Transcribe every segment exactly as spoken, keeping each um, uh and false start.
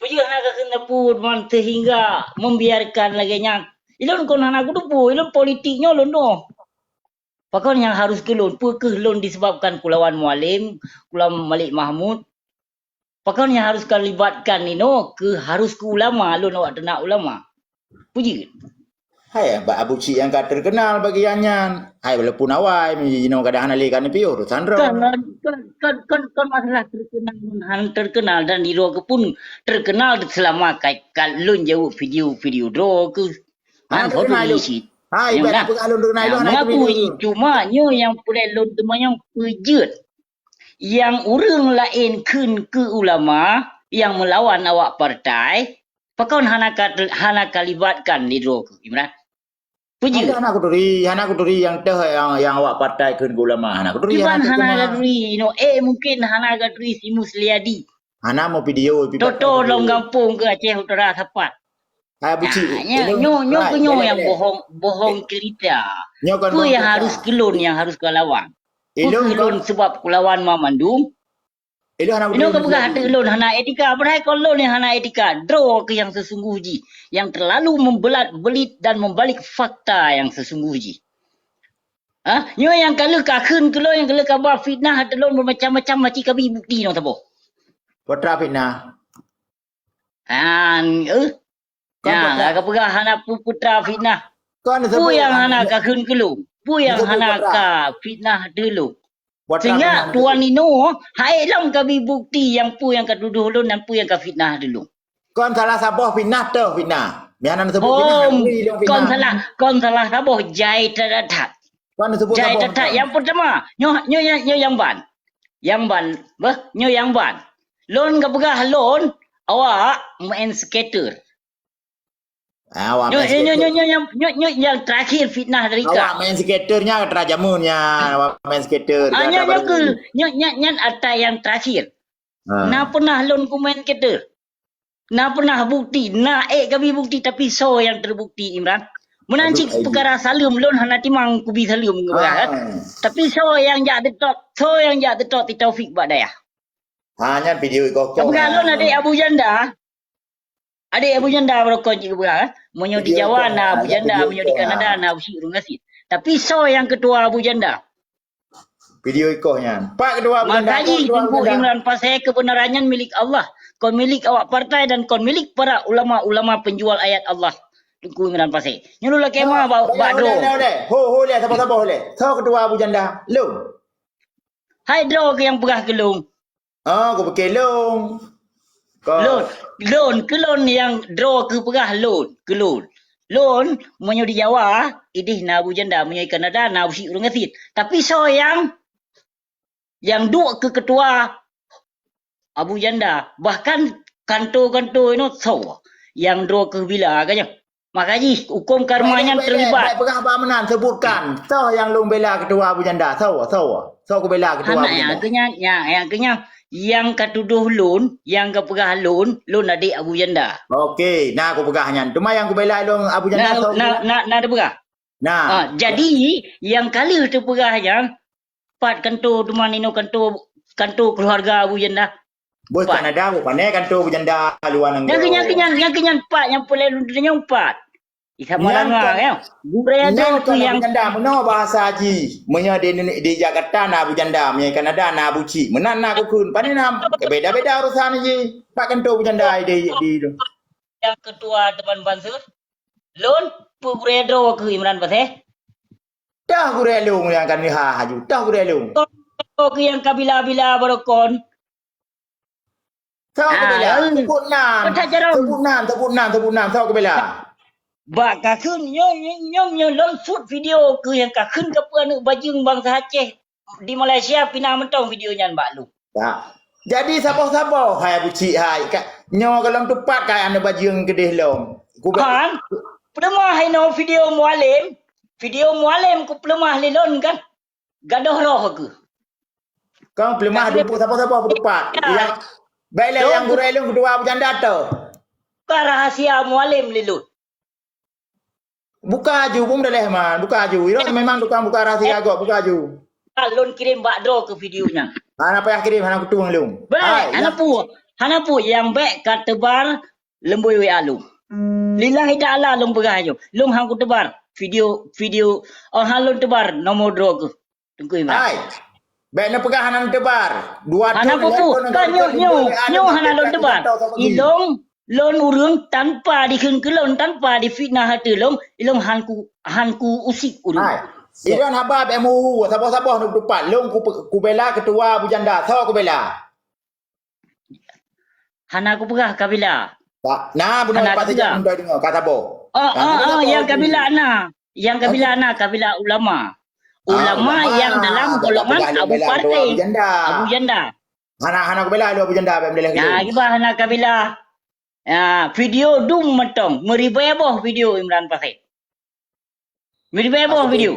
Peue jeuet hana kakheun teupeu man sehingga membiarkan lagèe nyan? Ilôn kon hana kuteupeue, ilôn politik nyoe lôn tu'oh. Pakon nyang harus keu lôn? Peu kheueh lôn disebabkan kulawan Mualem, kulawan Malik Mahmud? Pakon nyang harus kalibatkan inoe keu harus keu ulama, lôn awak teunak ulama? Peue jeuet? Hai, bak Abu Cik nyang ka terkenal bagian nyan. Hai, walaupun awai, meunyoe jinoe kadang hana lé ka neupiôh, urusan droe. Kan, kan, kan, kan, kan masalah terkenal ngon han terkenal dan di droe keuh pun terkenal selama ka, ka lôn jaweueb video-video droe keuh. Hana terkenal lôn. Hai, ibarat peugah lôn terkenal lôn, hana mengakui, cuma nyoe nyang peureulèe lôn teumanyong peue jeuet. Nyang ureueng laén kheun keu ulama nyang meulawan awak partai, pakon hana ka, hana kalibatkan di droe keuh, Imran? Peue jeuet? Hana, hana kuturi, hana kuturi nyang teuh nyang, nyang awak partai kheun keu ulama, hana kuturi, hana kuturi. Kiban hana katuri, no, eh, mungkin hana katuri si Musliadi. Hana meu video, Toto lom gampông keu Aceh Utara sapat. Hai, Abu Cik. Nah, nyoe, nyoe, nyoe keuh nyoe nyang bohong, bohong cerita. Peue nyang harus keu lôn, nyang harus keu lawan? Peue keuh lôn sebab kulawan mamandum? Ilôn hana, inoe ka peugah ateueh lôn hana etika, padahai kon lôn nyang hana etika, droe keuh nyang sesungguh jih, nyang terlalu membelat-belit dan membalik fakta nyang sesungguh jih. Ha? Nyoe nyang ka lheueh kakheun keu lôn, nyang ka lheueh kaba fitnah ateueh lôn bermacam-macam, maci kabi bukti nyoe saboh. Peue teuma fitnah? Han, eh? Kon peue teuma? Nyang ka peugah hana peue-peue teuma fitnah. Peue nyang hana kakheun keu lôn? Peue nyang hana kafitnah ateueh lôn? Sehingga tuan inoe hai lom kabi bukti nyang peue nyang katudoh lôn dan peue nyang kafitnah ateueh lôn. Kon salah saboh fitnah teuh fitnah. Nyang hana neusebut fitnah, kon salah, kon salah saboh jai that-that. Kon neusebut saboh fitnah. Jai that-that. Nyang peutama, nyoe, nyoe, nyoe, nyoe nyang ban. Nyang ban, beh, nyoe nyang ban. Lôn ka peugah lôn, awak main skater. Ah, awak main skater. Nyoe, nyoe, nyoe, nyoe, nyoe, nyoe nyang terakhir fitnah dari kah. Awak main skater nyan teuh jameun nyan, awak main skater. Ah, nyoe, nyoe keuh, nyoe, nyoe, nyoe ata nyang terakhir. Ha. Na peunah lôn kumain skater. Na peunah bukti, na ék kabi bukti, tapi soe nyang teubukti, Imran? Meunan cit peukara saleuem, lôn hana timang kubi saleuem ngon peugah, kan? Tapi soe nyang jak teutot, soe nyang jak teutot si Taufik bak dayah? Ha, nyan video ikoh-koh. Ka peugah lôn adék Abu Janda. Adék Abu Janda baroe kon cit geupeugah, eh? Meunyoe di Jawa na Abu Janda, meunyoe di Kanada na Abu Syik Ureueng Gasien. Tapi soe nyang keutua Abu Janda? Video ikoh nyan. Pat keutua Abu Janda? Maka jih Teungku Imran Pasé, keubeunaran nyan milék Allah, kon milék awak partai dan kon milék para ulama-ulama penjual ayat Allah. Teungku Imran Pasé. Nyoe lôn lakèe ma bak droe. Ho, ho lé, saboh-saboh lé. Soe keutua Abu Janda? Lôn. Hai droe keuh nyang peugah keu lôn. Oh, kupiké lôn. Lôn, lôn, keu lôn nyang droe keuh peugah lôn, keu lôn. Lôn, meunyoe di Jawa, idéh na Abu Janda, meunyoe di Kanada na Abu Syik Ureueng Gasien. Tapi soe nyang, nyang duek keu keutua Abu Janda, bahkan kanto-kanto inoe soe nyang droe keuh bila ka nyoe. Maka jih hukôm karma nyan teulibat. Baik, baik, peugah bak meunan, sebutkan. Soe nyang lôn bela keutua Abu Janda? Soe, soe? Soe kubela keutua Abu Janda? Hana, nyang keu nyan, nyang, nyang keu nyan, nyang katudoh lôn, nyang kapeugah lôn, lôn adék Abu Janda. Oke, na kupeugah nyan. Teuma nyang kubela lôn Abu Janda soe? Na, na, na teupeugah. Nah. Ah, jadi nyang ka lheueh teupeugah nyan, pat kanto teuma inoe kanto, kanto keuluwarga Abu Janda? Boh Kanada, boh pané kanto Abu Janda luwa nanggroe. Nyang keu nyan, nyang keu nyan, nyang keu nyan pat, nyang peureulèe lôn tanyong pat. Isa malanga, ya. Gurèe nyan droe keu nyang Abu Janda, meunoe bahasa jih. Meunyoe di, di Jakarta na Abu Janda, meunyoe di Kanada na Abu Cik. Meunan na kukheun, pané na beda-beda urusan jih. Pat kanto Abu Janda di, di, di. Nyang keutua teuma bansa. Lôn, peue gurèe droe keuh Imran Pasé? Toh gurèe lôn nyang ka neuhah aju, toh gurèe lôn. Toh keuh nyang ka bila-bila baroe kon. Soe kubela? Sebut nan. Sebut nan, sebut nan, sebut nan. Soe kubela? Bak kakheun nyoe, nyoe, nyoe, nyoe lôn shoot video keuh nyang kakheun kapeue aneuk bajeueng bansa Aceh di Malaysia, pina mantong video nyan bak lôn. Ya. Jadi saboh-saboh hai Abu Cik hai. Ka, nyoe gohlom teupat kai aneuk bajeueng keudeh lom. Ku ba- Kan? Peuleumah inoe video Mualem. Video Mualem kupeuleumah lé lôn kan? Gadôh roh keuh. Kang peuleumah dumpuk saboh-saboh peutupat. Ya. Yang, baiklah, nyang gurèe lôn keutua Abu Janda toh. Bukan rahasia Mualem lé lôn. Buka aju, bum daleh man, buka aju. Irot memang tukang buka rahasia gob, buka aju. Lôn kirém bak droe keuh video nyan. Hana payah kirém, hana kutueng lôn. Baik, hana peue. Hana peue nyang bèk ka teubar leumbôi W A lôn. Lillahi ta'ala lôn peugah nyoe. Lôn han kuteubar video, video, oh, han lôn teubar nomor droe keuh. Teungku Imran. Hai. Bèk neupeugah hana neuteubar. Dua Hana thon peue-peue. Kan nyoe, nyoe, nyoe hana lôn teubar. Ilôn, lôn ureueng tanpa dikheun keu lôn, tanpa difitnah ateueh lôn, ilôn han ku, han ku usik ureueng. Hai. Ilôn haba bèk meuhu, saboh-saboh neuteupat. Lôn ku, kubela ketua Abu Janda. Soe kubela? Hana kupeugah kabila. Ka, na bunoe Hana lepas kupeugah. Sejak muda dengar, ka saboh. Oh, Ka oh, saboh oh, saboh yang tu. Kabila na. Yang kabila Okey. Na, kabila ulama. Ah, Ulama ulama. Yang dalam Tak golongan peugah Abu bela Parti. Abu Janda. Abu Janda. Hana, hana kubela lôn Abu Janda, bèk meudaleh Ya, keu lôn. Kiban hana kabila. Ya, video dum mantong. Meuribèe boh video Imran Pahe. Meuribèe boh Apa tu? Video.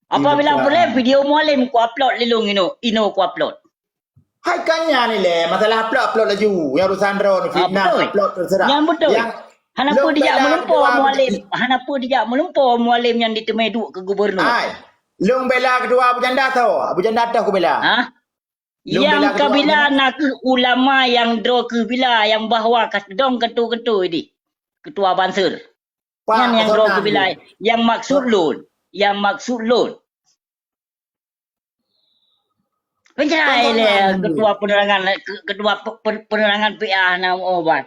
Apabila Imran. Boleh, video Mualem ku upload lé lôn inoe, inoe ku upload. Hai ka nyan ilèe, masalah upload, upload laju. Nyang urusan droe ni Ah, fitnah, betul. Upload terserah. Nyang betul. Nyang Hana lôn peue dijak bela meulumpo ketua Mualem, Abu hana peue dijak meulumpo Mualem nyang diteumé duek keu gubernur. Hai, lôn bela ketua Abu Janda soe? Abu Janda toh kubela. Hah? Lôn Nyang bela ketua kabila Abu Janda. Na kheueh ulama nyang droe keuh bila nyang bahwa ka teudong keutu-keutu di ketua Banser. Pak, Nyan nyang droe keubilai, nyang maksud lôn, nyang maksud lôn. Pencai lé ketua penerangan, ke-, ketua pe-, pe-, penerangan P A na, oh, ban.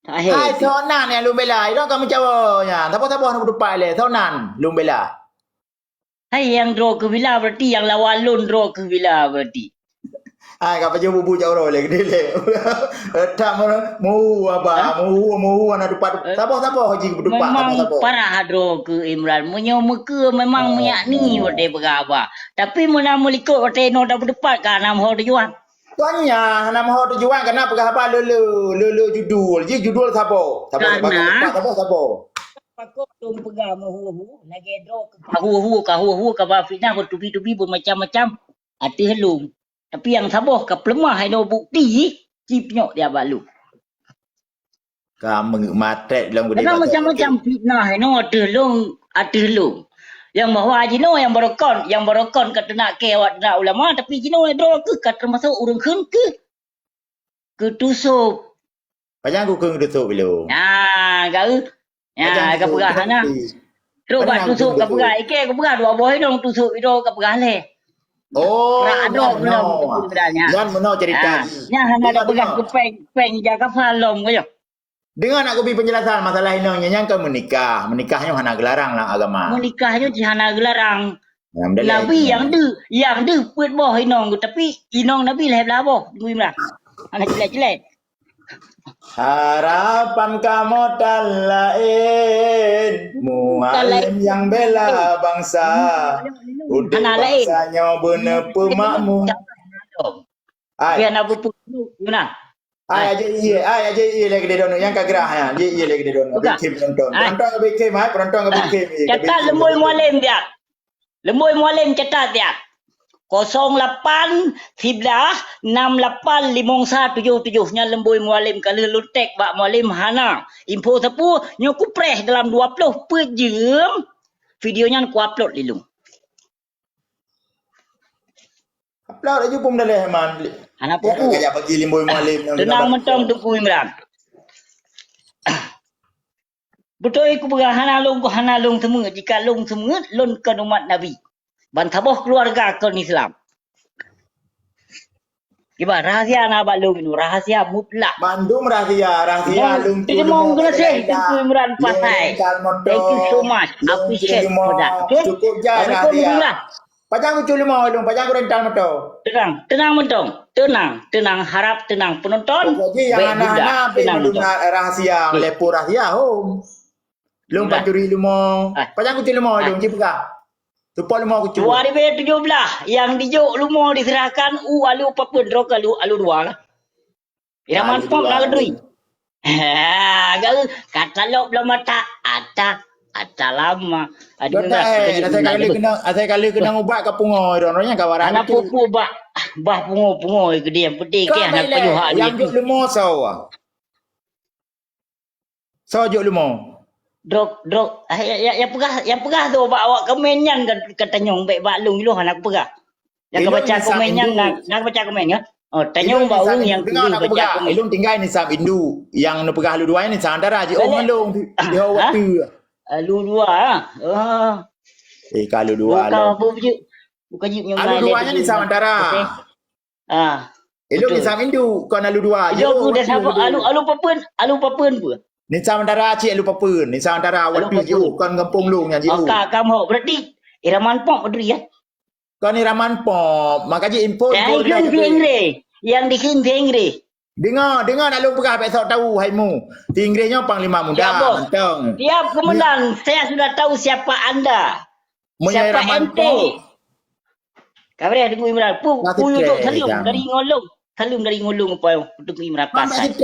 Hai, soe nan nyang lôn bela? Idong kamu cawo nyan. Saboh-saboh na beuteupat lé. Soe nan lôn bela? Hai, nyang droe keuh bila berarti, nyang lawan lôn droe keuh bila berarti. Hai, ka pajoh bubu jak uroe lé, gede lé. Tak mau, mau apa? Hah? Mau, mau anak tupat. Eh, Saboh-saboh jih beuteupat, memang saboh-saboh. Parah droe keuh Imran. Meunyoe meukeue memang Oh. Meunyak ni watèe peugah haba. Tapi meunan meulikot watèe inoe dak beuteupat ka nam ho tujuan. Tuan nyan, nam ho tujuan keunan peugah haba le-le, le-le judul. Jih judul saboh. Saboh, saboh, Karena saboh, saboh. Pakon lôn peugah meuhu-hu, lagèe droe keuh ka hu-hu, ka hu-hu, ka ba fitnah, beutubi-tubi, beumacam-macam ateueh lôn. Tapi nyang saboh ka peuleumah inoe bukti, cit nyok di abak lôn. Ka meungeut maté lom geude Karena batu macam-macam putih. Fitnah inoe ateueh lôn, ateueh lôn. Nyang bahwa jinoe nyang barokon, nyang barokon ka teunak kèe awak teunak ulama, tapi jinoe droe keuh ka teumasok ureueng kheun keuh. Keutusôb. Pajan kukheun keutusôb ilôn. Nah, geu. Pajan Ya, ka kukheun peugah keutusôb hana. Ilôn. Trok bak tusôb ka peugah. Ikèe ka peugah dua boh inong tusôb ilôn ka peugah lé. Oh, rak droe nyan meunoe. Nyan meunoe cerita jih. Nyan hana ada peugah keu péng, péng ija kafan lom ka nyoe. Deungon nak kubi penjelasan masalah inong nyan, nyan kan meunikah. Meunikah nyoe hana geularang lam agama. Meunikah nyoe jih hana geularang. Alhamdulillah. Nabi nyang deuh, nyang deuh peuet boh inong, tapi inong Nabi lhèe blah boh, Teungku Imran. Hana cilet-cilet. Harapan kamoe tan laén, Mualem nyang bela bansa. Udép bansa nyoe beuneuh peumakmu. Ai. Tapi hana peupuih dulu, Imran. Ai, ai. Aja ié, ai, aja ié lé keudéh droeneuh nyang ka grah nyan. Ié, ié lé keudéh droeneuh. Peugah. Bit khém penonton. Ai. Penonton ka bit khém, ai, penonton ka bit khém. Catat leumbôi Mualem, Tiat. Leumbôi Mualem catat, Tiat. Kosong lapan siblah nam lapan limong sa tujoh tujoh. Nyan leumbôi Mualem ka lheueh lôn tag bak Mualem hana. Info sapeue, nyoe kupreh dalam dua ploh peuet jeuem. Video nyan kuupload lé lôn. Upload laju pun dah leh man. Hana peue-peue. Kajak bagi leumbôi Mualem nyang Teunang mantong Teungku Imran. Beutôi kupeugah hana lôn, hana lôn seumeut. Jika lôn seumeut, lôn kon umat Nabi. Ban saboh keuluwarga kon Islam. Kiban rahasia na bak lôn nyoe, rahasia mutlak. Bandum rahasia, rahasia lôn teurimong geunaséh Teungku Imran Pasai. Thank you so much. Appreciate for that. Okay? Cukup jai rahasia. Assalamualaikum warahmatullahi. Pajan kucue leumo lôn, pajan kurental moto. Teunang, teunang mantong. Teunang, teunang, harap teunang penonton. Pokok jih nyang hana-hana pih meuduna rahasia, meuleupah rahasia hom. Lôn pancuri leumo. Pajan kucue leumo lôn, ci peugah. Tupok leumo kucue. Dua ribu tujuh belas, nyang dijok leumo diserahkan u alu papeuen droe keu alu, alu dua. Iraman pop na keudui. Ha, geu kata lok belum mata, ata, ata lama. Aduh, dah, eh, asai kali kena, asai kali kena ubat ka pungo, ron, ron nyang kawaran. Hana pupu bah, bah pungo-pungo ke dia, yang penting ke anak payuh hak yang duit. Jok leumo sawa. Soe jok leumo? Drop, drop. Ah, ya, ya, ya peugah, ya peugah tu bak awak komen nyan ka, ka tanyong bèk bak lôn ilôn hana kupeugah. Nyang ka baca komen nyan, na, na baca komen nyan. Oh, tanyong bak ureueng nyang tuléh bajèe keumis. Ilôn tinggai Nisam Indu. Nyang neupeugah Alue Dua nyan Nisam Antara jiôh ngon lôn di, di waktu. Alue Dua, ah. Oh. Eh, ka Alue Dua lôn. Bukan jeuet, bukan jeuet nyang Alue Dua nyan Nisam Antara. Ah. Ilôn Nisam Indu, kon Alue Dua. Ilôn ku dah saboh Alue, Alue Papeuen, Alue Papeuen pun. Nisam Antara cit Alue Papeuen, Nisam Antara waktu jiôh, kon gampông lôn nyang jiôh. Oh, ka, ka mohok. Berarti Iraman Pop Madri, ya? Kon Iraman Pop, maka ji info, info. Yang di Inggris, yang di Inggris. Dengar, dengar nak lôn peugah, bèk sok tahu, hai mu. Di Inggris nyoe panglima muda, mantong. Tiap komandan, saya sudah tahu siapa anda. Siapa ente? Kabareh Teungku Imran. Pu, pu YouTube, salam dari Ngolong. Salam dari Ngolong, apa, Teungku Imran Pasai.